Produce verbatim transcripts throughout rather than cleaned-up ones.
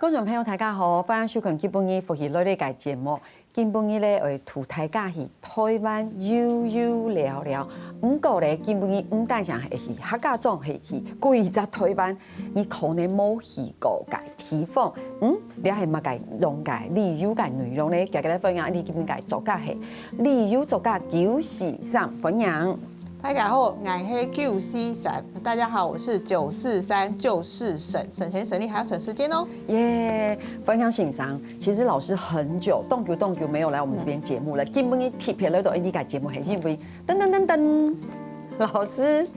觀眾朋友，大家好，歡迎收看今晡日福氣來了个節目。今晡日呢，會同大家去台灣遊遊尞尞。毋過呢，今晡日毋單淨係去客家庄，係去規隻台灣，你可能無去過个地方。嗯，這係麼个樣个旅遊个內容呢？今日來分享，你今晡日个作家係旅遊作家九四三，歡迎。大家好，我是九四三。大家好，我是九四三，就是省，省錢省力還要省時間哦。耶，分享欣赏。其实老师很久，當久當久沒有來我們這邊節目了。今晡日特別來到𫣆俚个節目，係因為噔噔噔噔，老師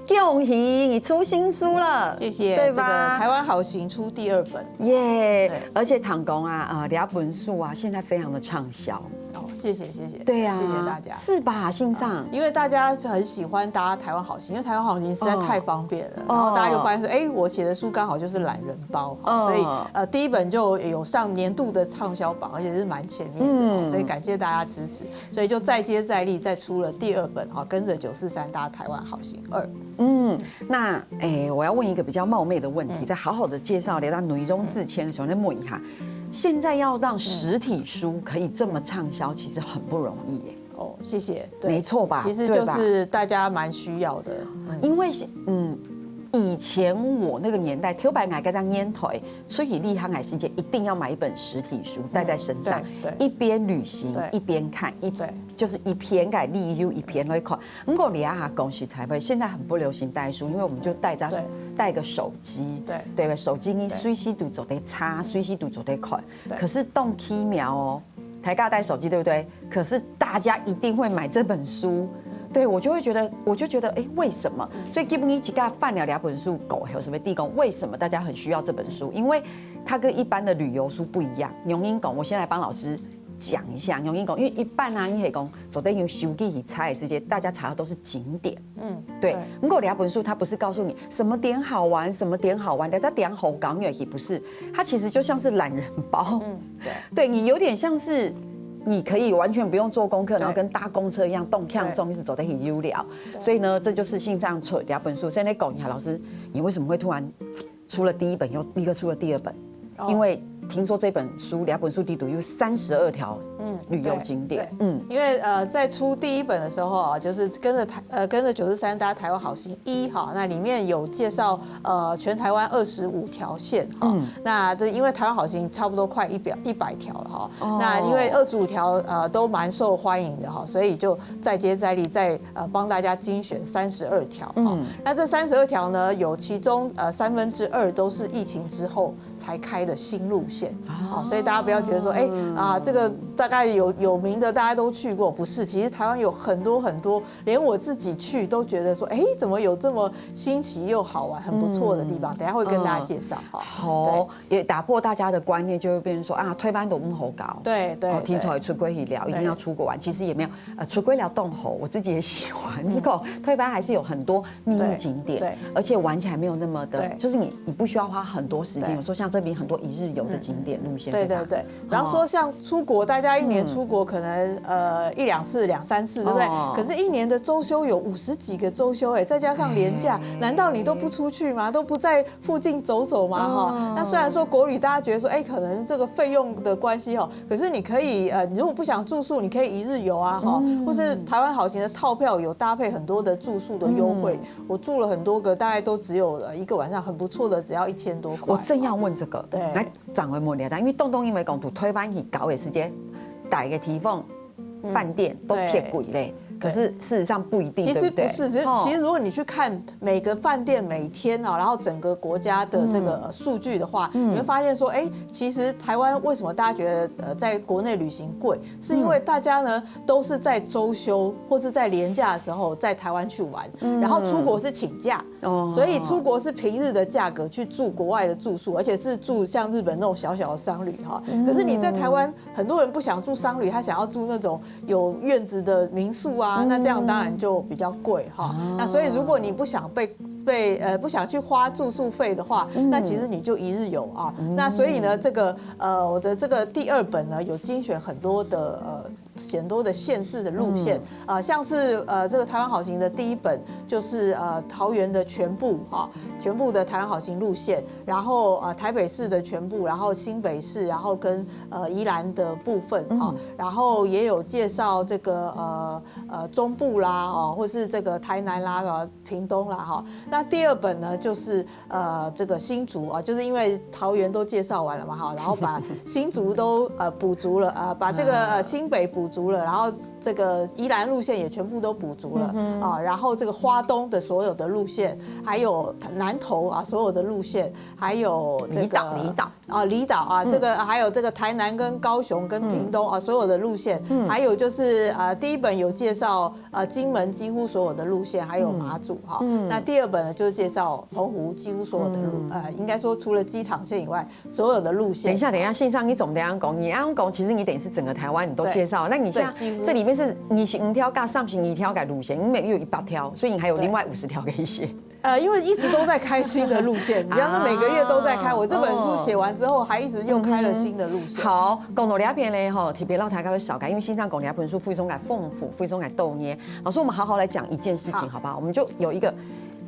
恭喜你出新書了，謝謝，對吧？這個台灣好行出第二本。耶對而且聽講啊，呃，這本書啊，現在非常的暢銷。哦，謝謝謝謝，對啊，謝謝大家。是吧，欣赏？因為大家是很喜歡搭台灣好行，因為台灣好行實在太方便了，哦然後大家就發現說，哎，我寫的書剛好就是懶人包，哈哦所以呃第一本就有上年度的暢銷榜，而且是蠻前面的，嗯所以感謝大家支持，所以就再接再厲，再出了第二本，哈，跟着九四三搭台灣好行二。嗯，那诶，我要問一個比較冒昧的問題，在好好的介紹這个內容之前，想來問一下，現在要讓實體書可以這麼暢銷，其實很不容易耶。哦，謝謝。對沒錯吧其實對吧就是大家蠻需要的。因為是嗯，以前我那個年代，頭擺𠊎該隻年代，出去旅行个時間，一定要買一本實體書帶在身上，對對一邊旅行對一邊看，一對就是一邊个旅遊一邊來看。不過你啊，講實在話，現在很不流行帶書，因為我們就帶著對帶個手機，對對吧？手機你隨時都做得查，隨時都做得看。可是當奇妙哦，大家帶手機對不對？可是大家一定會買這本書。對，我就會覺得，我就覺得，哎，為什麼？所以今晡日自家翻了兩本書，狗有什麼地方？為什麼大家很需要這本書？因為它跟一般的旅遊書不一樣。容易講，我先來幫老師講一下，容易講，因為一般啊，你可以講，走在用手機去查的時間，大家查的都是景點。嗯，對，不過兩本書它不是告訴你什麼點好玩，什麼點好玩的，它點好搞也不是，它其實就像是懶人包。嗯，對。对你有点像是，你可以完全不用做功课，然後跟搭公车一樣，动看松一直走得很优聊。所以呢，这就是欣赏出两本书。现在讲一下，老师，你为什么会突然出了第一本，又立刻出了第二本？因为听说这本书两本书底肚有三十二条旅游景点，嗯，因为呃，在出第一本的时候啊，就是跟着台呃跟着九四三搭台湾好行一哈，那里面有介绍呃全台湾二十五条线哈，那这因为台湾好行差不多快一百一百条了哈，那因为二十五条呃都蛮受欢迎的哈，所以就再接再厉，再呃帮大家精选三十二条哈。那这三十二条呢，有其中呃三分之二都是疫情之后才开的新路线。哦，所以大家不要觉得说，哎、啊，这个大概有有名的大家都去过，不是？其实台湾有很多很多，连我自己去都觉得说，哎，怎么有这么新奇又好玩、很不错的地方？等一下会跟大家介绍哈。好，也打破大家的观念，就会变成说啊，台湾都不好搞，对对哦，听对说出国去尞，一定要出国玩，其实也没有，呃，出国尞当好，我自己也喜欢。不过台湾还是有很多秘密景点，对而且玩起来没有那么的，对就是你你不需要花很多时间。对有时候像这边很多一日游的景点路线，对对对，比方说像出国，大家一年出国可能呃一两次、两三次，对不对？哦可是，一年的周休有五十几个周休，哎，再加上连假，难道你都不出去吗？都不在附近走走吗？哈，那虽然说国旅大家觉得说，哎，可能这个费用的关系哈，可是你可以呃，如果不想住宿，你可以一日游啊，哈，或是台湾好行的套票有搭配很多的住宿的优惠，我住了很多个，大概都只有呃一个晚上很不错的，只要一千多块。我正要问这个，对来，掌握问题，因为东东因为讲到台湾去搞的时间，哪个地方饭店都偏贵嘞，可是事实上不一定，其实对对不是，其实哦其实如果你去看每个饭店每天啊，然后整个国家的这个呃数据的话，你会发现说，哎，其实台湾为什么大家觉得呃在国内旅行贵，是因为大家呢都是在周休或是在连假的时候在台湾去玩，然后出国是请假。哦所以出国是平日的价格去住国外的住宿，而且是住像日本那种小小的商旅哈。可是你在台湾，很多人不想住商旅，他想要住那种有院子的民宿啊，那这样当然就比较贵哈。那所以如果你不想被被呃不想去花住宿费的话，那其实你就一日游啊。那所以呢，这个呃我的这个第二本呢有精选很多的呃。很多的县市的路线，呃，像是呃这个台湾好行的第一本就是呃桃园的全部哈、全部的台湾好行路线，然后呃台北市的全部，然后新北市，然后跟呃宜兰的部分哈、然后也有介绍这个呃呃中部啦哦，或是这个台南啦、呃屏东啦哈。那第二本呢就是呃这个新竹啊，就是因为桃园都介绍完了嘛哈，然后把新竹都呃补足了啊，把这个呃新北补足了，然后这个宜兰路线也全部都补足了啊，然后这个花东的所有的路线，还有南投啊所有的路线，还有这个离岛，离岛。啊，离岛啊，这个还有这个台南跟高雄跟屏东啊，所有的路线，还有就是呃，第一本有介绍呃金门几乎所有的路线，还有马祖哈。那第二本呢，就是介绍澎湖几乎所有的路，呃，应该说除了机场线以外，所有的路线。等一下，等一下，信上你怎么这样讲？你这样讲，其实你等于是整个台湾你都介绍。那你现在这里面是你是五条加三十二条的路线，你每有一百条，所以你还有另外五十条可以写。呃，因为一直都在开新的路线，你看，那每个月都在开。我这本书写完之后，还一直又开了新的路线。好，讲到这片呢，吼，特别让大家会少改，因为信上讲这本书非常的丰富，非常的多呢。老师，我们好好来讲一件事情，好不好？我们就有一个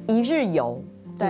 一日游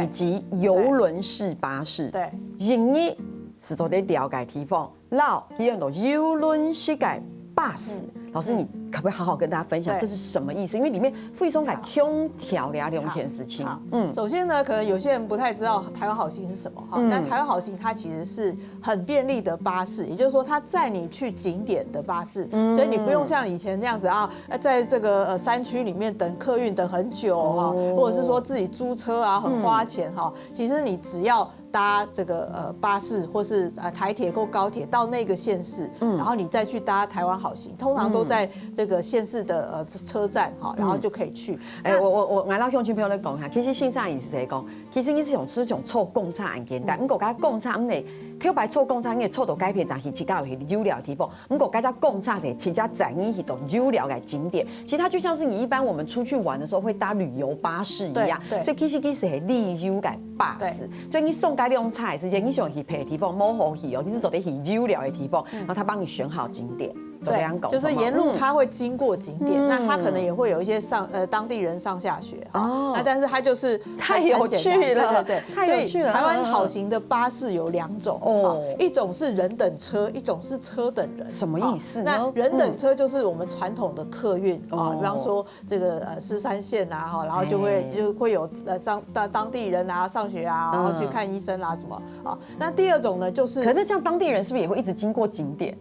以及游轮式巴士。对，一日是做得了解地方， 老，佢用到游轮式个巴士。老师，你可不可以好好跟大家分享这是什么意思？因为里面非常个强调了两件事情。嗯，首先呢，可能有些人不太知道台湾好行是什么哈。那台湾好行它其实是很便利的巴士，也就是说它载你去景点的巴士，所以你不用像以前那样子啊，在这个呃山区里面等客运等很久哈，或者是说自己租车啊很花钱哈。其实你只要 搭这个呃巴士或是呃台铁或高铁到那个县市，然后你再去搭台湾好行，通常都在这个县市的呃车站哈，然后就可以去。哎，我我我，我老乡亲朋友咧讲哈，其实信上意思是讲，其实你是想是想坐公车很简单，不过该公车呢，特别坐公车，你坐到该片站去，去到有些有聊的地方， 不过，该架公车是直接载你去到有聊个景点，其实它就像是你一般我们出去玩的时候会搭旅游巴士一样，对，所以其实其实是旅游个巴士，所以你上该两车的时间，你想去别个地方，无好去哦，你是坐得去有聊的地方，然后他帮你选好景点，怎么样搞？就是沿路它会经过景点，那它可能也会有一些上呃当地人上下学哦，那但是它就是太有趣了，对对对，太有趣了。所以台湾好行的巴士有两种哦，一种是人等车，一种是车等人。什么意思呢？那人等车就是我们传统的客运啊，比方说这个呃士山线啊，哈，然后就会就会有呃上当当地人啊上学啊，然后去看医生啊什么啊。那第二种呢，就是可是这样当地人是不是也会一直经过景点？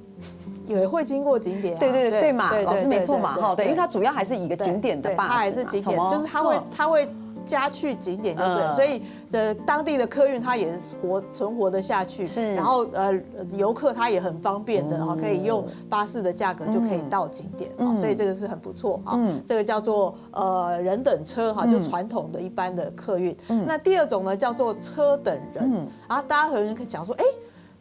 也会经过景点，对对对嘛，老师没错嘛，哈，对，因为它主要还是一个景点的巴士，它还是景点，就是它会它会加去景点，对不对？所以的当地的客运它也是活存活的下去，是，然后呃游客他也很方便的哈，可以用巴士的价格就可以到景点，所以这个是很不错哈。这个叫做呃人等车哈，就传统的一般的客运。那第二种呢叫做车等人，然后大家可能想说，哎。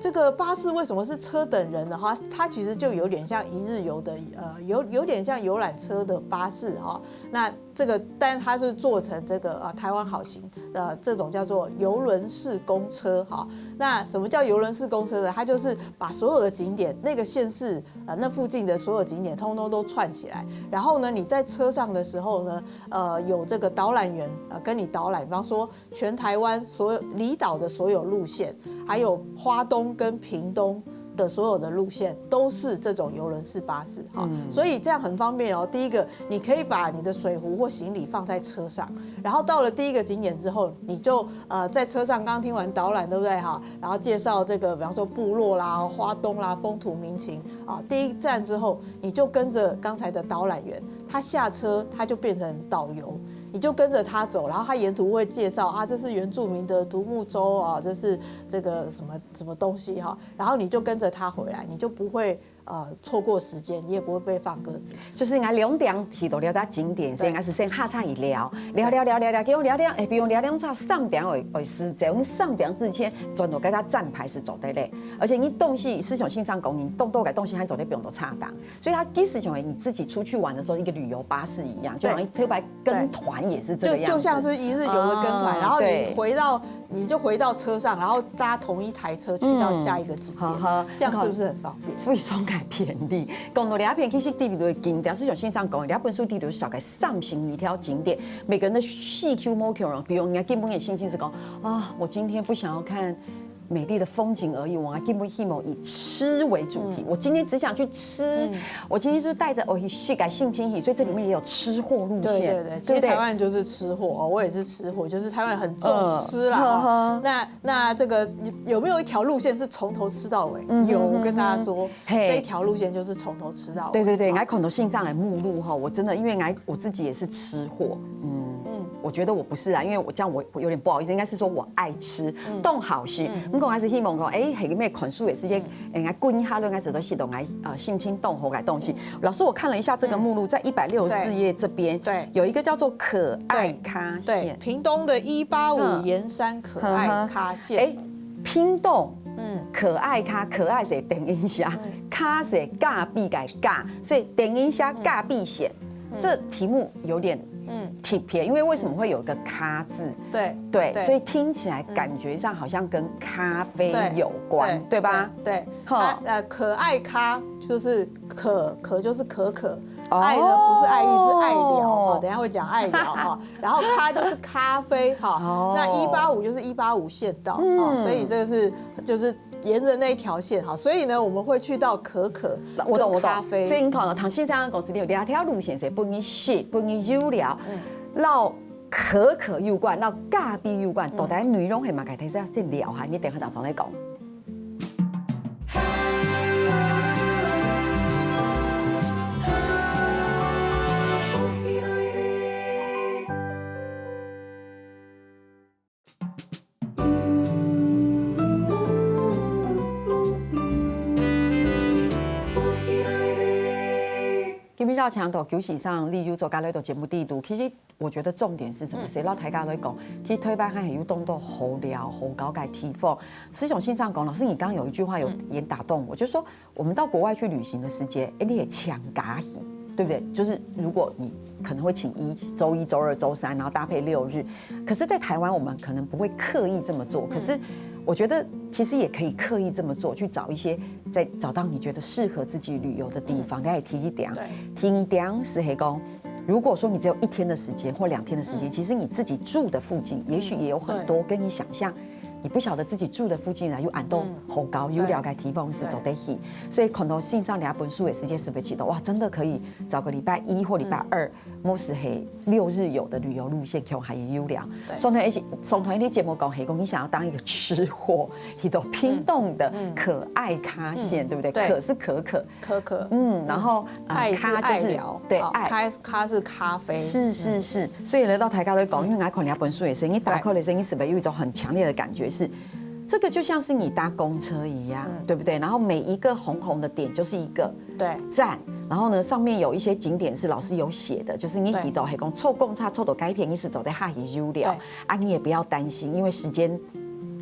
这个巴士为什么是车等人呢？哈，它其实就有点像一日游的，呃，有有点像游览车的巴士哈。那这个，但它是做成这个呃台湾好行，呃，这种叫做游轮式公车哈。那什么叫游轮式公车呢？它就是把所有的景点，那个县市呃那附近的所有景点，通通都串起来。然后呢，你在车上的时候呢，呃，有这个导览员呃跟你导览，比方说 全台湾所有离岛的所有路线，还有花东跟屏东的所有的路线，都是这种游轮式巴士哈。所以这样很方便哦。第一个，你可以把你的水壶或行李放在车上，然后到了第一个景点之后，你就呃在车上刚听完导览，对不对哈？然后介绍这个，比方说部落啦、花东啦、风土民情啊，第一站之后，你就跟着刚才的导览员，他下车他就变成导游， 你就跟着他走，然后他沿途会介绍啊，这是原住民的独木舟啊，这是这个什么什么东西哈，然后你就跟着他回来，你就不会呃错过时间，你也不会被放鸽子。就是应该两点去到了个景点，所以应该是先下车一聊，聊聊聊聊聊，给我聊聊，哎，比如聊两差三点会会时间，我们三点之前转到该个站牌是做得嘞，而且你东西思想性上讲，你动到个东西还做得不用到差档。 所以它其实像你自己出去玩的时候，一个旅游巴士一样，就好像特别跟团也是这个样子，就就像是一日游的跟团，啊然后你对回到你就回到车上，然后大家同一台车去到下一个景点，好好这样是不是很方便？非常便利。講到這片，其實裡頭个景點，就像先生講，這本書裡頭紹介三十二條景點，每個人个需求無共樣。比如人家今晡日个心情係講，啊，我今天不想要看美麗的風景而已，我今晡日希望以吃為主題。我今天只想去吃，我今天就是帶著我去食个心情去，所以這裡面也有吃貨路線，對對對，其實台灣人就是吃貨哦，我也是吃貨，就是台灣人很重吃啦。哦。那那這個有沒有一條路線是從頭吃到尾？有，我跟大家說，這一條路線就是從頭吃到尾。對對對，𠊎看到先生个目錄吼，我真的因為𠊎我自己也是吃貨，嗯嗯，我覺得我不是啊，因為我這樣我我有點不好意思，應該是說我愛吃，當好食。毋過還是希望講，哎，係个咩款式个時間，哎，𠊎滾一下，應該是都食到𠊎呃心情當好个東西。老師，我看了一下這個目錄，在一百六十四頁這邊，對有一個叫做可愛咖對線，，屏東的一八五嗯鹽山可愛咖線。哎，屏東，嗯，可愛咖，可愛係等一下，咖係咖啡个咖，所以等一下咖啡線，這題目有點嗯特別，因為為什麼會有一個咖字？對對，對所以聽起來感覺上好像跟咖啡對有關，對吧？对，吼那呃，可爱咖就是可可就是可可，哦爱呢不是爱意，是爱聊哦，等一下会讲爱聊哈。然后咖就是咖啡哈哦，那一八五就是一八五县道哈，所以这个是就是沿着那一条线哈，所以呢我们会去到可可，我懂我懂，咖啡，所以你看哦，唐先生个故事裡有兩條路線係分你食，分你有聊，然後可可有關，然後咖啡有關，到底內容係麼个？等一下先聊哈，你等下再上來講。今日邀請到邱先生，你又做家來到節目裡肚，其實我覺得重點是什麼？係老大家來講，其實台灣還有當多好聊、好搞个地方。思雄先生講，老師，你剛剛有一句話有點打動我，就是說我們到國外去旅行的時間，哎，你也搶咖啡，對不對？就是如果你可能會請一周一、周二、周三，然後搭配六日，可是在台灣我們可能不會刻意這麼做，可是我覺得其實也可以刻意這麼做，去找一些在找到你覺得適合自己旅遊的地方。你也提一點，對提一點是係講，如果說你只有一天的時間或兩天的時間，其實你自己住的附近，也許也有很多跟你想象你不曉得自己住的附近啊，有恁多好搞、有聊个地方係做得去。所以看到先生這本書个時間係會覺得，哇，真的可以找個禮拜一或禮拜二，或是係六日遊的旅遊路線，可能還有聊。上台一起，上台一期節目講，係講你想要當一個吃貨，去到屏東的可愛咖線，對不對？對可是可可，可可，嗯，然後呃爱是咖就是爱聊，对，哦爱咖咖是咖啡，是是是，所以來到大家來講，因為𠊎看這本書个時候，你打開个時候，你是不是有一種很強烈的感覺是，這個就像是你搭公車一樣，對不對？然後每一個紅紅的點就是一個对站，然後呢，上面有一些景點是老師有寫的，就是你提到，係講坐公車坐到該片，你係做得下去有聊对啊，你也不要擔心，因為時間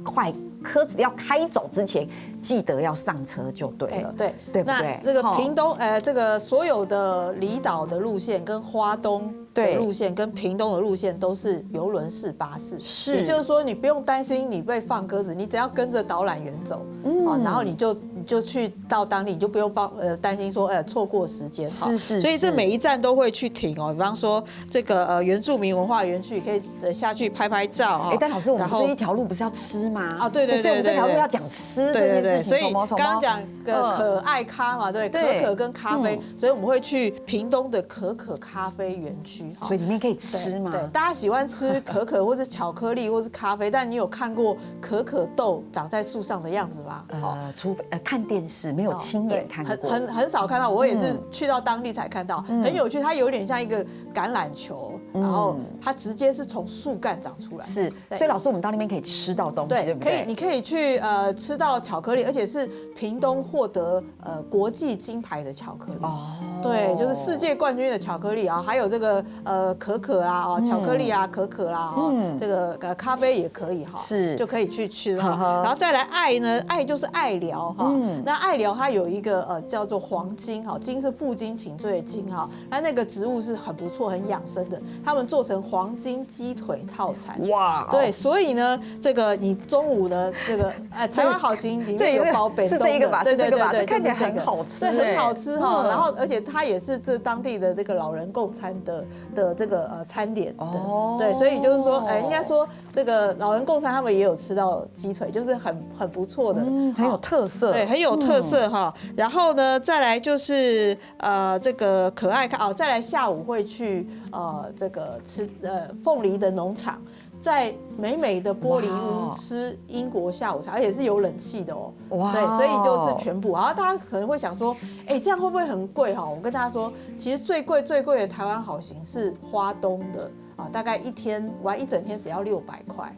快，車子要開走之前，記得要上車就對了，哎对对不对？那这个吼屏东呃，这个所有的离岛的路线跟花东的对路线跟屏东的路线都是游轮式巴士，是也就是说你不用担心你被放鸽子，你只要跟着导览员走，哦，然后你就你就去到当地，你就不用放呃担心说呃错过时间哈。是是所以这是每一站都会去停哦，比方说这个呃原住民文化园区，可以呃下去拍拍照哈。哎，但老師，我们然后这一条路不是要吃吗？啊对对可是我们这条路对对对要讲吃对对对，这件事情，所以怎么怎么刚刚讲个嗯可爱咖嘛，对，对可可跟咖啡，所以我们会去屏东的可可咖啡园区哈。所以里面可以吃吗？对，大家喜欢吃可可或是巧克力或是咖啡，但你有看过可可豆长在树上的样子吗？哦。呃，除非呃看电视，没有亲眼看过。对很很很少看到，我也是去到当地才看到，很有趣。它有点像一个橄榄球，然后它直接是从树干长出来。是，对所以老师，我们到那边可以吃到东西，对对，不对？可以，你可以去呃吃到巧克力，而且是屏东获得呃国际金牌的巧克力。哦，对，就是世界冠军的巧克力啊，还有这个呃可可啦，哦，巧克力啊，可可啦，哦，这个呃咖啡也可以哈，是就可以去吃哈。然后再来爱呢，爱就是爱聊哈。那爱聊它有一个呃叫做黄金哈，金是负荆请罪的荆哈，那那个植物是很不错、很养生的，他们做成黄金鸡腿套餐。哇，对，所以呢，这个你中午呢，这个呃台湾好行里面有包本，是这一个吧？对对对对，对，看起来很好吃，很好吃哈。然后而且它也是这当地的这个老人共餐的。的这个呃餐点，哦，对，所以就是说，哎，应该说这个老人共餐他们也有吃到鸡腿，就是很很不错的，很有特色，对，很有特色哈。然后呢，再来就是呃这个可爱看哦，再来下午会去呃这个吃呃凤梨的农场。在美美的玻璃屋吃英国下午茶，而且是有冷气的哦。哇，对，所以就是全部。然后大家可能会想说，哎，这样会不会很贵哈？我跟大家说，其实最贵最贵的台湾好行是花东的啊，大概一天玩一整天只要六百块。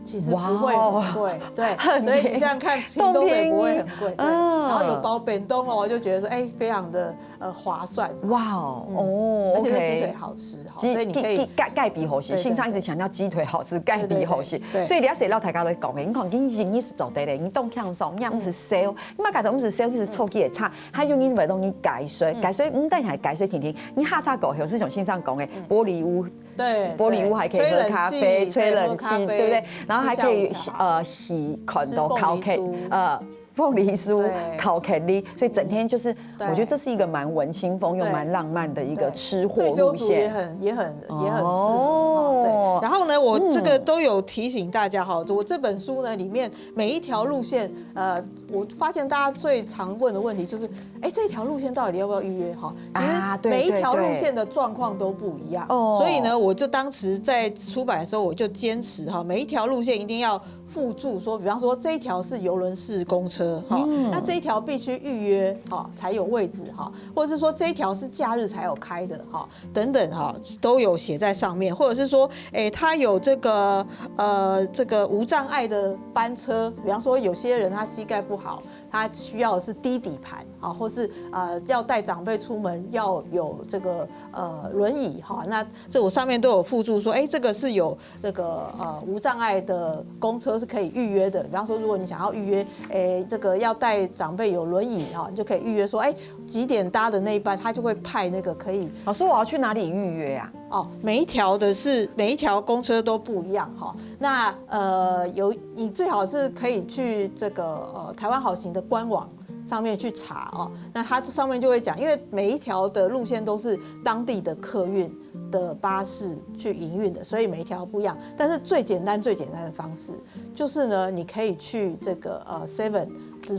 其实不会很贵，对，所以你想想看，屏东也不会很贵，对，然后有包便当哦，就觉得说，哎，非常的呃划算，哇哦，哦，而且那鸡腿好吃，所以你可以盖盖比好些。先生一直强调鸡腿好吃，盖比好些，所以了解到大家都讲，你看，你人你是做得嘞，你动向上，你也不是烧，你嘛搞得不是烧，你是臭鸡也差，还有你会容易改水，改水，嗯，但还改水停停，你下车过后是像先生讲的玻璃屋。对，玻璃屋还可以喝咖啡、吹冷气，对不对？然后还可以呃，洗看到 cake，呃，凤梨酥、巧克力，所以整天就是，我觉得这是一个蛮文青风又蛮浪漫的一个吃货路线，也很也很也很适合。然后呢，我这个都有提醒大家哈，我这本书呢里面每一条路线，呃，我发现大家最常问的问题就是，哎，这条路线到底要不要预约哈？啊，对，每一条路线的状况都不一样，哦，所以呢，我就当时在出版的时候，我就坚持哈，每一条路线一定要附注说，比方说这一条是游轮式公车哈，那这一条必须预约哈才有位置哈，或者是说这一条是假日才有开的哈，等等哈，都有写在上面，或者是说，哎，它有这个呃这个无障碍的班车，比方说有些人他膝盖不好。他需要的是低底盘啊，或是呃要带长辈出门要有这个呃轮椅哈，那这我上面都有附注说，哎，这个是有那个呃无障碍的公车是可以预约的。比方说，如果你想要预约，哎，这个要带长辈有轮椅哈，你就可以预约说，哎，几点搭的那一班，他就会派那个可以。老师，我要去哪里预约啊？哦，每一条的是每一条公车都不一样哈。那呃有你最好是可以去这个呃台湾好行的官网。上面去查哦，那它上面就会讲，因为每一条的路线都是当地的客运的巴士去营运的，所以每一条不一样。但是最简单、最简单的方式就是呢，你可以去这个呃 Seven，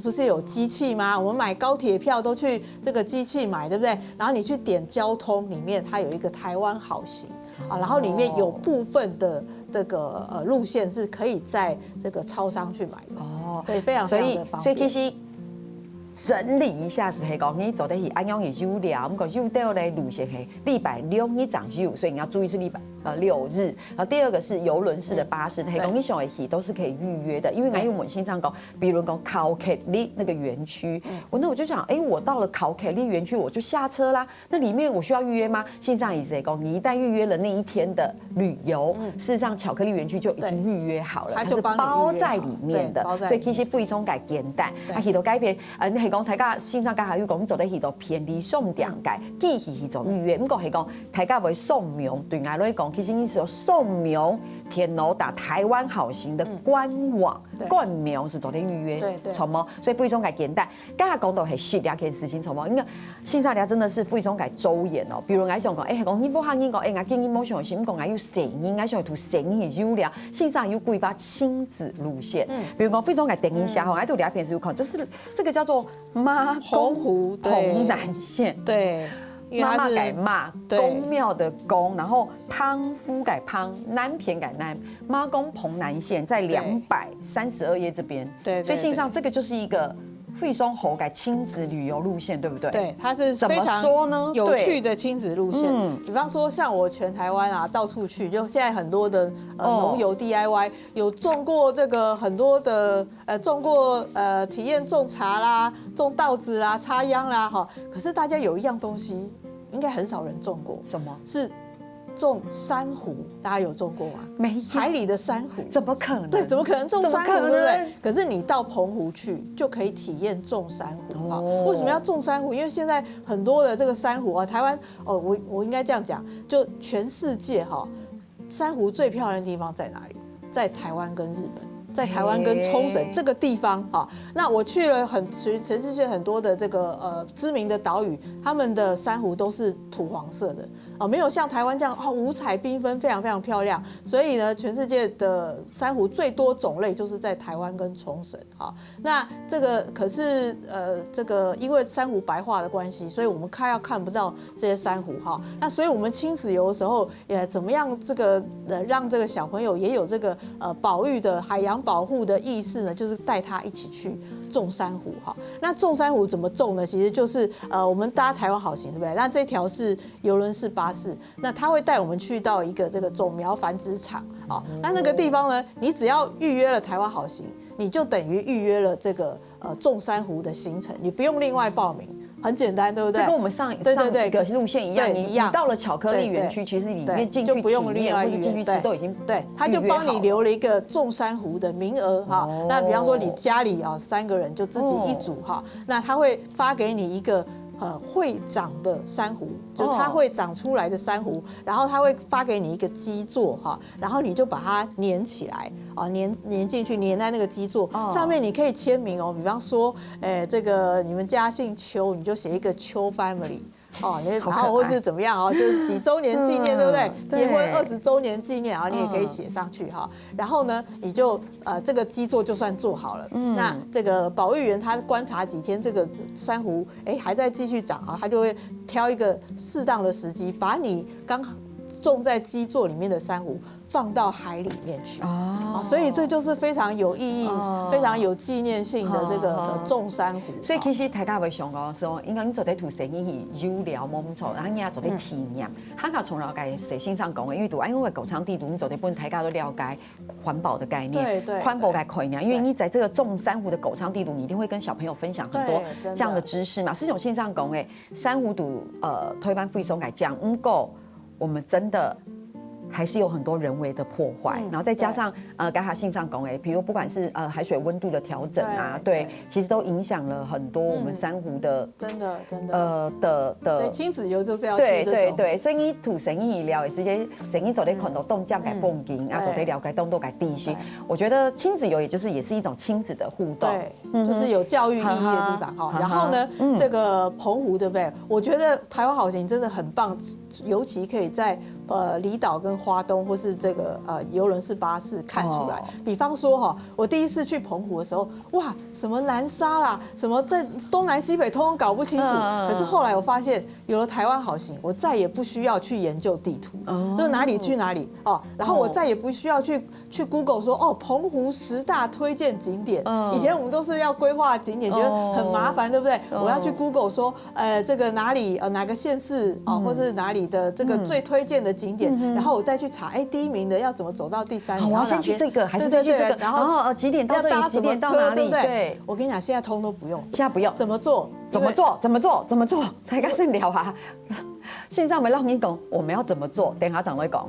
不是有机器吗？我们买高铁票都去这个机器买，对不对？然后你去点交通，里面它有一个台湾好行啊，然后里面有部分的这个呃路线是可以在这个超商去买的哦，所以非常非常的方便。所以其实。整理一下是係講，你做得去恁樣去有料，毋過有兜咧路線係禮拜六日正有，所以你要注意是禮拜呃六日。然後第二個是遊輪式的巴士，係講你想要去都是可以預約的，因為𠊎有問先生講，比如講巧克力那個園區，我那我就想，哎，我到了巧克力園區我就下車啦，那裡面我需要預約嗎？先生意思係講，你一旦預約了那一天的旅遊，事實上巧克力園區就已經預約好了，它是包在裡面的，所以其實非常个簡單。啊，去到該片。 呃，你係講大家先生剛才有講，你做得去到便利商店个機器去做預約，毋過係講大家會上網，對𠊎來講，其實你係有上網電腦打台灣好行的官網，官網是做得預約，對對，著無？所以非常个簡單。剛才講到係食這件事情，著無？因為先生你真的是非常个周延哦。比如𠊎想講，哎，講你無客人講，哎，𠊎今日無想食，毋過𠊎有細人，𠊎想同細人去遊尞，先生有規劃親子路線，比如講非常个等一下吼，哎，都兩片是有可能，這是 這個叫做媽宮澎湖對澎南線，對，因為它是媽媽改媽，對宮廟的宮，然後澎湖改澎，南片改南，媽宮澎南線在兩百三十二頁這邊。對對所以事實上這個就是一個非常好个親子旅遊路線，對不對？對，它是怎麼非常說呢有趣的親子路線。嗯比方說，像我全台灣啊到處去，就現在很多的呃哦農遊 D I Y，有種過這個很多的呃種過呃體驗種茶啦、種稻子啦、插秧啦哈。可是大家有一樣東西，應該很少人種過，什麼？是种珊瑚，大家有种过吗？没有，海里的珊瑚。怎么可能？对，怎么可能种珊瑚，怎么可能对不对？可是你到澎湖去，就可以体验种珊瑚哈。哦为什么要种珊瑚？因为现在很多的这个珊瑚啊，台湾哦，我我应该这样讲，就全世界哈，珊瑚最漂亮的地方在哪里？在台湾跟日本，在台湾跟冲绳嘿这个地方哈。那我去了很全全世界很多的这个呃知名的岛屿，他们的珊瑚都是土黄色的。哦，没有像台湾这样哦五彩缤纷，非常非常漂亮。所以呢，全世界的珊瑚最多种类就是在台湾跟冲绳。好，那这个可是呃，这个因为珊瑚白化的关系，所以我们快要看不到这些珊瑚哈。那所以我们亲子游的时候，也怎么样这个呃让这个小朋友也有这个呃保育的海洋保护的意识呢？就是带他一起去种珊瑚哈。那种珊瑚怎么种呢？其实就是呃我们搭台湾好行，对不对？那这条是游轮式巴士，那他会带我们去到一个这个种苗繁殖场啊。那那个地方呢，你只要预约了台湾好行，你就等于预约了这个呃种珊瑚的行程，你不用另外报名，很简单，对不对？这跟我们上对对对上一个路线一样，你对一样你到了巧克力园区，其实里面进去对就不用体验或是另外预约进去吃都已经对，他就帮你留了一个种珊瑚的名额哈。哦那比方说你家里啊三个人就自己一组哈，那他会发给你一个呃会长的珊瑚，就是它会长出来的珊瑚，然后他会发给你一个基座哈，然后你就把它粘起来啊，粘粘进去，粘在那个基座、哦上面，你可以签名哦。比方说，哎，这个你们家姓邱，你就写一个邱 family。哦，你然后或是怎么样哦，就是几周年纪念，对不对？嗯对结婚二十周年纪念，然后你也可以写上去哈。然后呢，你就呃这个基座就算做好了。那这个保育员他观察几天，这个珊瑚哎还在继续长啊，他就会挑一个适当的时机，把你刚种在基座里面的珊瑚放到海里面去。哦啊，所以这就是非常有意义、哦非常有纪念性的这个哦呃种珊瑚。所以其实大家会想讲说，应该你做得土生意气有聊没错，然后你也做得体验。他讲从了解谁先生讲的，因为读安徽的狗场地图，你做得分大家都了解环保的概念，对对环保的概念，因为你在这个种珊瑚的狗场地图，你一定会跟小朋友分享很多对真的这样的知识嘛。是像先生讲的，珊瑚都呃推翻飞松改降，不过我们真的还是有很多人为的破坏，嗯然后再加上呃，刚才先生讲的，比如不管是呃海水温度的调整啊，对对，其实都影响了很多我们珊瑚的、真的真的。呃的的。所以亲子游就是要去对这种。对对，所以你土生意聊也是些，生意做得看到动这样改风景，啊，对做得了解动作改地形对。我觉得亲子游也就是也是一种亲子的互动。对，就是有教育意义的地方哈。哈哈然后呢，嗯这个澎湖对不对？我觉得台湾好行真的很棒，尤其可以在呃离岛跟花东，或是这个呃游轮式巴士看出来。哦比方说哈，我第一次去澎湖的时候，哇，什么南沙啦，什么这东南西北通通搞不清楚。嗯嗯嗯可是后来我发现，有了台湾好行，我再也不需要去研究地图，哦就哪里去哪里哦。然后我哦再也不需要去去 Google 说哦，澎湖十大推荐景点。嗯以前我们都是要规划景点，觉得很麻烦，对不对？哦我要去 Google 说，呃，这个哪里呃哪个县市啊，或是哪里的这个最推荐的景点，然后我再去查，哎，第一名的要怎么走到第三名，好，我要然后哪边先去这个，还是对对先去这个？对，然后然后呃几点到这里，要搭什么车，几点到哪里？对不对？对，我跟你讲，现在通通都不用，现在不用。怎么做？怎么做？怎么做？怎么做？大家先聊啊。线上没让你讲，我们要怎么做？等一下再来讲。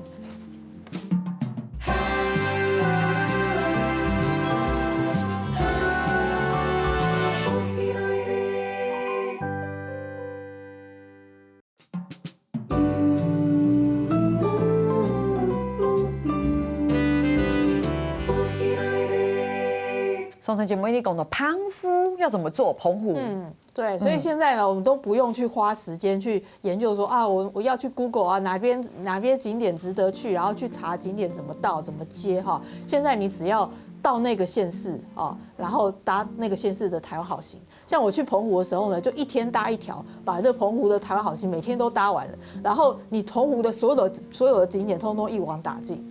上台节目一定讲到澎湖要怎么做，澎湖。嗯，对，所以现在呢，我们都不用去花时间去研究说啊，我我要去 Google 啊，哪边哪边景点值得去，然后去查景点怎么到怎么接哈。现在你只要到那个县市啊，然后搭那个县市的台湾好行。像我去澎湖的时候呢，就一天搭一条，把这澎湖的台湾好行每天都搭完了。然后你澎湖的所有的所有的景点通通一网打尽，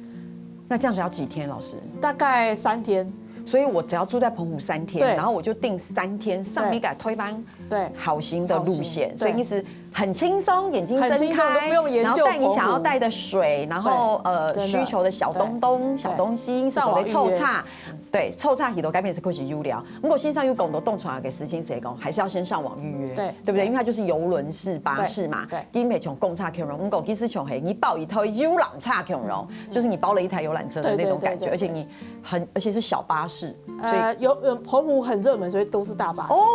那这样子要几天，老师？大概三天。所以我只要住在澎湖三天，对然后我就定三天上面改推班对好行的路线，好行对所以你是很轻松，眼睛睁开，很轻松，都不用研究然后带你澎湖想要带的水，然后呃真的需求的小东东、对小东西，上网手头抽预约查，对，抽查许多改变是开始有聊。不过先生有讲到动出来的事情，谁讲还是要先上网预约，对对不对？因为它就是游轮式、巴士嘛，对因为从公车共融，不过其实从嘿，你报一套游览车共融，就是你包了一台游览车的那种感觉，对对对对而且你很，而且是小巴士，所以呃，有有澎湖很热门，所以都是大巴士。哦，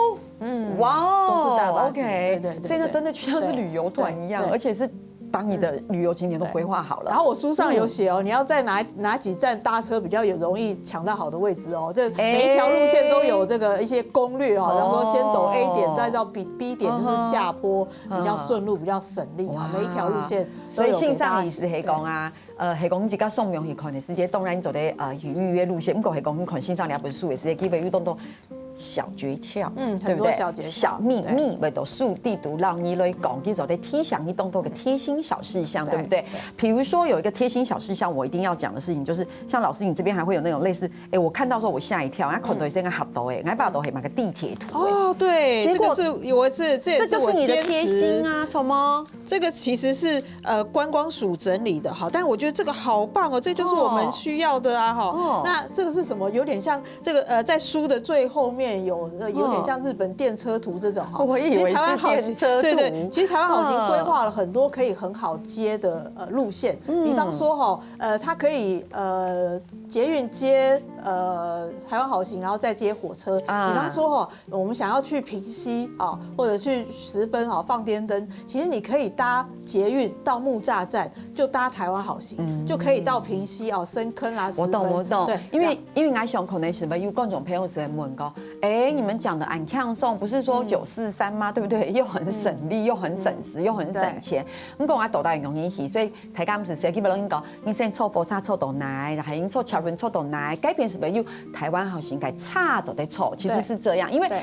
嗯，哇哦，都是大巴士 OK，对对对所以那真的就像是旅游团一样，对对而且是把你的旅游景点都规划好了。然后我书上有写哦，你要在哪哪几站搭车比较有容易抢到好的位置哦。这每一条路线都有这个一些攻略哦，哦然后说先走 A 点，再到 B B 点，就是下坡，嗯比较顺路，比较省力啊。哇每一条路线所以都有给大家信上意思是讲啊，呃，是讲你自家上网去看的时间，当然你做得呃预约路线，不过是讲你看信上两本书的时间，基本有当多小诀窍，嗯对不对？很多小诀窍小秘密，为到书里头让你来讲，你做得提醒你当多个贴心小事项，对对不对？比如说有一个贴心小事项，我一定要讲的事情，就是像老师你这边还会有那种类似，哎，我看到时候我吓一跳，然后看到一些个好多哎，我把都还买个地铁图哎。哦，对，结果这个是我是这也这就是你的我坚持贴心啊，什么？这个其实是呃观光署整理的哈，但我觉得这个好棒哦，这就是我们需要的啊哈。哦那这个是什么？有点像这个呃，在书的最后面有呃，有点像日本电车图这种哈。我以为其实台湾好行是电车图对对，其实台湾好行嗯规划了很多可以很好接的呃路线，比方说哈，呃，它可以呃捷运接呃台湾好行，然后再接火车。啊比方说哈，我们想要去平溪啊，或者去十分啊放电灯，其实你可以搭捷运到木栅站，就搭台湾好行，就可以到平溪哦，深坑啊，我懂，十分我懂对，，因为因为我想可能是有观众朋友是在问讲，哎，你们讲的安康颂不是说九四三吗？对不对？又很省力，又很省时，又很省钱。不过我到底容易去，所以大家毋係基本上讲，你先坐火车坐到哪，然后坐车轮坐到哪，改变是不是有台湾好行个车做得坐？其实是这样，因为对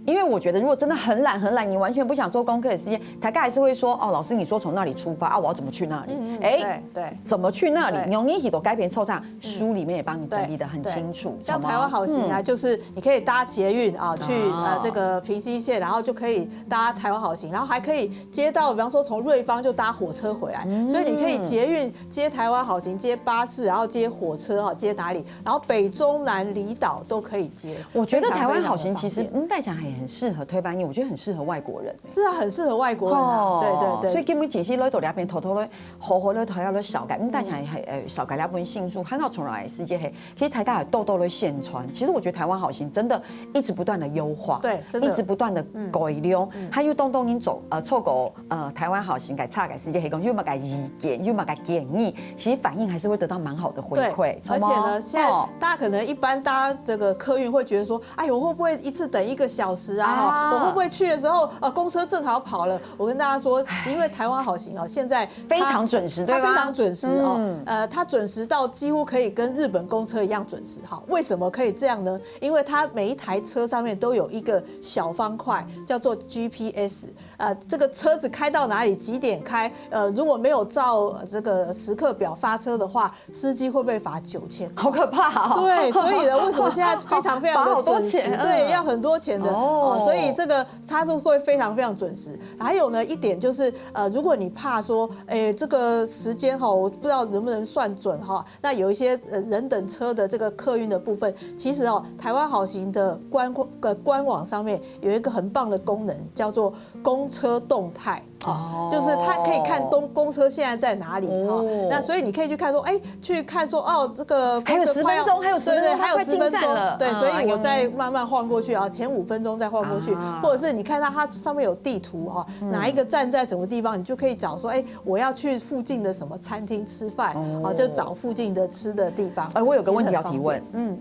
因为我觉得，如果真的很懒很懒，你完全不想做功课的时间，大家还是会说：“哦，老师，你说从那里出发啊，我要怎么去那里？”哎，对对怎么去那里？对容易许多改变惆怅，书里面也帮你整理的很清楚。像台湾好行啊，嗯就是你可以搭捷运啊，去哦呃这个平溪线，然后就可以搭台湾好行，然后还可以接到，比方说从瑞芳就搭火车回来，所以你可以捷运接台湾好行，接巴士，然后接火车哈，接哪里？然后北中南离岛都可以接。我觉得台湾好行非常非常的方便其实，嗯，大家也很适合推翻你，我觉得很适合外国人。是啊，很适合外国人啊，对对对，所以根本解析来到两边偷偷的，好好的偷偷的小改，嗯，大家也很呃小改了本新书，很好重来的世界嘿，其实大家也豆豆的宣传，其实我觉得台湾好行真的一直不断的优化，对真的一直不断的改良，还有东东你走呃错过呃台湾好行改差改世界黑工，又么改意见，又么改建议，其实反应还是会得到蛮好的回对馈，，而且呢，好吗现在哦大家可能一般大家这个客运会觉得说，哎呦，我会不会一次等一个小时啊？啊哈，我会不会去的时候，呃，公车正好跑了？我跟大家说，因为台湾好行哦，现在它非常准时对吗它非常准时哦。嗯呃，它准时到几乎可以跟日本公车一样准时哈。为什么可以这样呢？因为它每一台车上面都有一个小方块，叫做 G P S。呃，这个车子开到哪里，几点开？呃，如果没有照呃这个时刻表发车的话，司机会被罚九千。好可怕哦！对，所以呢，为什么现在非常非常罚好的准时，多钱嗯对，要很多钱的哦哦，所以这个它是会非常非常准时。还有呢，一点就是，呃，如果你怕说，哎，这个时间哈，我不知道能不能算准哈，那有一些呃人等车的这个客运的部分，其实哦，台湾好行的官呃官网上面有一个很棒的功能，叫做公车动态。哦，就是它可以看公公车现在在哪里哈哦，那所以你可以去看说，哎，去看说哦，这个还有公车快要十分钟还有十分钟对对，还有快进十分钟，站了对，嗯所以我再慢慢晃过去啊，前五分钟再晃过去，啊或者是你看到它上面有地图哈，哪一个站在什么地方，你就可以找说，哎，我要去附近的什么餐厅吃饭，哦啊，就找附近的吃的地方。哎，我有个问题要其实很方便提问，嗯，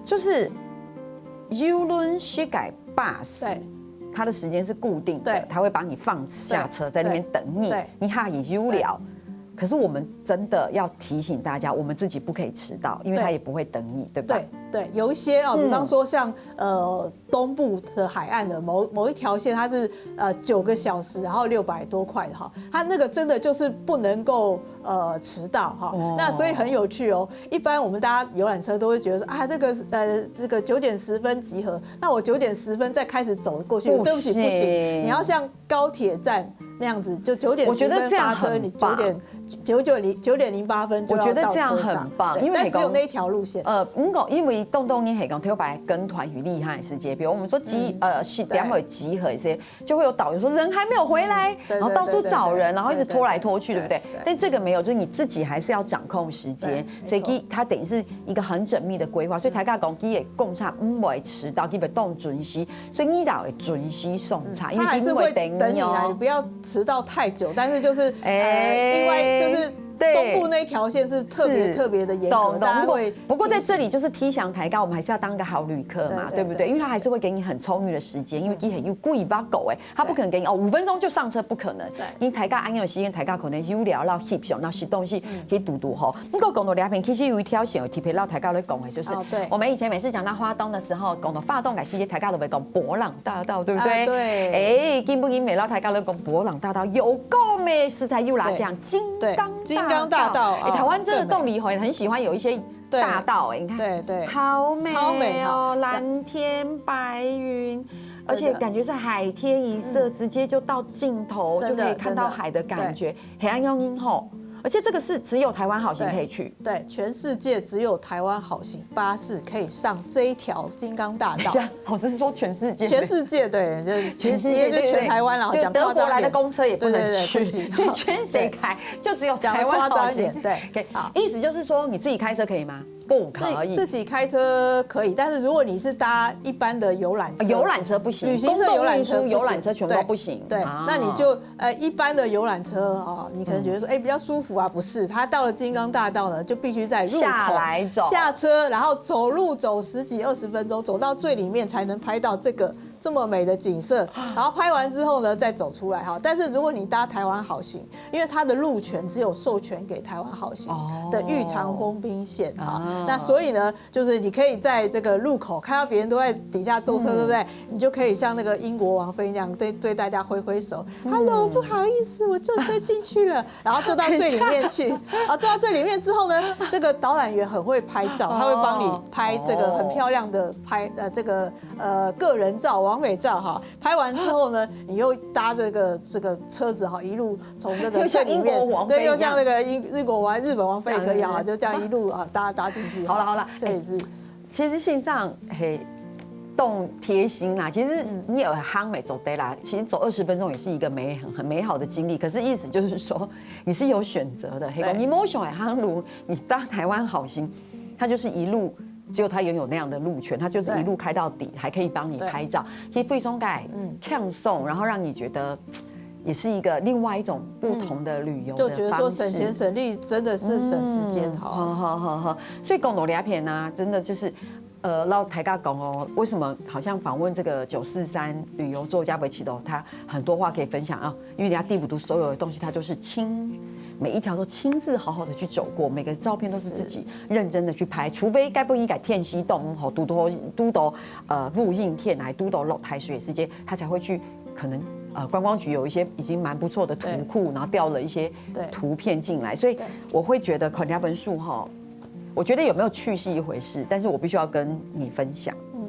就是游轮是改 bus，对，它的时间是固定的对，它会把你放下车，在那边等你对，你还很无聊。可是我们真的要提醒大家，我们自己不可以迟到，因为对他也不会等你，对吧？对，对，有一些哦，比方说像呃东部的海岸的某某一条线，它是呃九个小时，然后六百多块的哈，它那个真的就是不能够呃迟到哈。那所以很有趣哦。一般我们大家游览车都会觉得说啊，这个呃这个九点十分集合，那我九点十分再开始走过去，对不起不行，你要像高铁站那样子，就九点十分发车，你九点九九零九点零八分就要到车上，我觉得这样很棒，因为但只有那一条路线。呃，不过因为东东你很讲，特别跟团很厉害的时间，比如我们说集呃十点会集合一些，就会有导游说人还没有回来，然后到处找人，然后一直拖来拖去，对不对？但这个没有，就是你自己还是要掌控时间，所以它等于是一个很缜密的规划。所以大家讲，基本上不会迟到，基本都准时，所以你要准时送餐，因为他还是会等你来，你不要迟到太久，但是就是哎，另外就是。东部那条线是特别特别的严格，大家会。不过在这里就是提醒大家，我们还是要当个好旅客嘛，对不对？因为他还是会给你很充裕的时间，因为基本有贵八狗哎，他不可能给你哦五分钟就上车，不可能。你大家安有时间，大家可能有聊到翕相，那些东西可以堵堵吼。不过讲到这边，其实有一条线有特别让大家来讲的，就是我们以前每次讲到花东的时候，讲到花东个时间，大家都会讲博朗大道，对不对？对。哎，今不今每让大家都讲博朗大道，有够美，实在又来讲金刚。 金刚大道，哎，台湾真的都里很喜欢有一些大道，哎，你看，对对，好美，超美哦，蓝天白云，而且感觉是海天一色，直接就到尽头，就可以看到海的感觉，很安静吼。而且这个是只有台湾好行可以去，对，全世界只有台湾好行巴士可以上这一条金刚大道。老师是说全世界，全世界对，就是全世界就全台湾了，就德国来的公车也不能去，不行，所以全世界就只有台湾好行。对，意思就是说你自己开车可以吗？不可以。自己开车可以，但是如果你是搭一般的游览车，游览车不行，旅行社游览车，游览车全部都不行。对，那你就呃一般的游览车哦，你可能觉得说哎比较舒服啊，不是？它到了金刚大道呢，就必须在入口下来走下车，然后走路走十几二十分钟，走到最里面才能拍到这个。 这么美的景色，然后拍完之后呢，再走出来哈。但是如果你搭台湾好行，因为它的路权只有授权给台湾好行的玉长丰滨线哈，那所以呢，就是你可以在这个路口看到别人都在底下坐车，对不对？你就可以像那个英国王妃那样对对大家挥挥手，Hello，不好意思，我坐车进去了，然后坐到最里面去，啊，坐到最里面之后呢，这个导览员很会拍照，他会帮你拍这个很漂亮的拍呃这个。 呃个人照、完美照哈，拍完之后呢，你又搭这个这个车子哈，一路从这个又像英国王妃对，又像那个英日国王、日本王妃可以哈，就这样一路啊搭搭进去。好了好了，这也是。其实线上嘿，动贴心啦，其实你也很夯没走对啦，其实走二十分钟也是一个美很很美好的经历。可是意思就是说，你是有选择的，嘿，你没有选夯路，你搭台湾好行，它就是一路。 只有它拥有那样的路权，它就是一路开到底，还可以帮你拍照，可以附送给看送，然后让你觉得也是一个另外一种不同的旅游，就觉得说省钱省力真的是省时间哈。好好好好，所以讲到这片呢，真的就是。呃，让大家讲哦，为什么好像访问这个九四三旅游作家维奇多，他很多话可以分享啊？ 因为人家地图所有的东西，它都是亲，每一条都亲自好好的去走过，每个照片都是自己认真的去拍，除非该不应该天气冻吼，堵到堵到呃，雾阴天来堵到落太水的时间，他才会去。可能呃，观光局有一些已经蛮不错的图库，然后调了一些图片进来，所以我会觉得看两本书哈，我觉得有没有趣是一回事，但是我必须要跟你分享，嗯。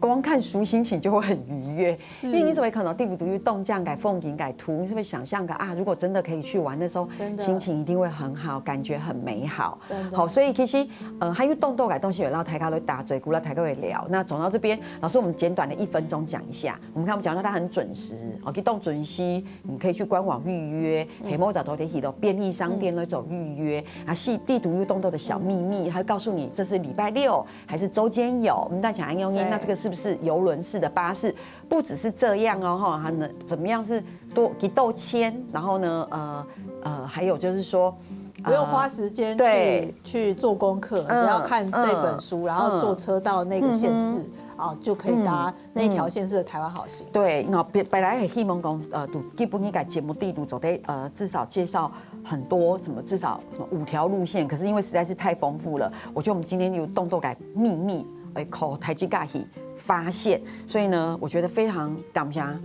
光看书心情就会很愉悦，因为你怎么可能地不独立动这样改风景改图，你是不是想象个啊？如果真的可以去玩，那时候心情一定会很好，感觉很美好。好，所以其实呃，还有动动改东西有让台高会打嘴鼓，让台高会聊。那走到这边，老师，我们简短的一分钟讲一下。我们看我们讲到他很准时，哦，去动准时，你可以去官网预约，黑猫找头铁喜的便利商店那种预约，啊，是地图又动动的小秘密，还会告诉你这是礼拜六。 还是周间游，我们在想安用音，那这个是不是游轮式的巴士？不只是这样哦，哈，它能怎么样是多几斗千，然后呢，呃呃，还有就是说，不用花时间去去做功课，只要看这本书，然后坐车到那个县市。啊，就可以搭那一条线式的台湾好行。對，那本本來也希望講，呃，就基本應該節目地圖做得，呃，至少介紹很多什麼，至少什麼五條路線。可是因為實在是太豐富了，我覺得我們今天就動作改秘密，哎，靠台積電去發現。所以呢，我覺得非常感謝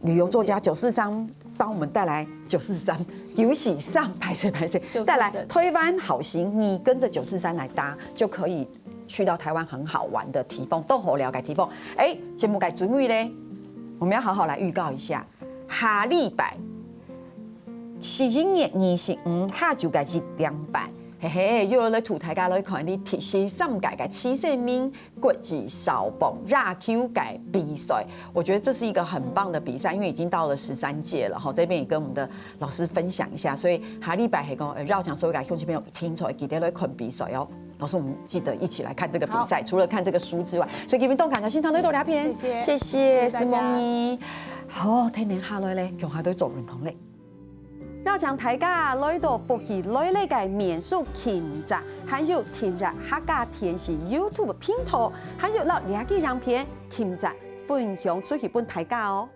旅遊作家九四三帮我们带来九四三，尤其上拍谁拍谁九四三带来台湾好行，你跟着九四三来搭，就可以去到台湾很好玩的地方，都好了解地方。哎，节目改准备嘞，我们要好好来预告一下，下礼拜十一月二十五下晝个一点半。嘿嘿，又要來同大家來看你第十三屆个七十名國際少棒野球个比賽。我觉得这是一个很棒的比赛，因为已经到了十三届了哈。这边也跟我们的老师分享一下，所以下禮拜係講，呃，繞場所有个鄉親朋友聽出來，記得來看比賽哦。老师，我们记得一起来看这个比赛。除了看这个书之外，所以今天动感个欣赏都到这边，谢谢谢谢谢谢大家思梦你。好，天天下来嘞，恐吓都做运动嘞。邀請大家來到福氣來了个民宿輕井，還有訂閱客家電視YouTube頻道，還有摎這支影片輕井分享出去分大家哦。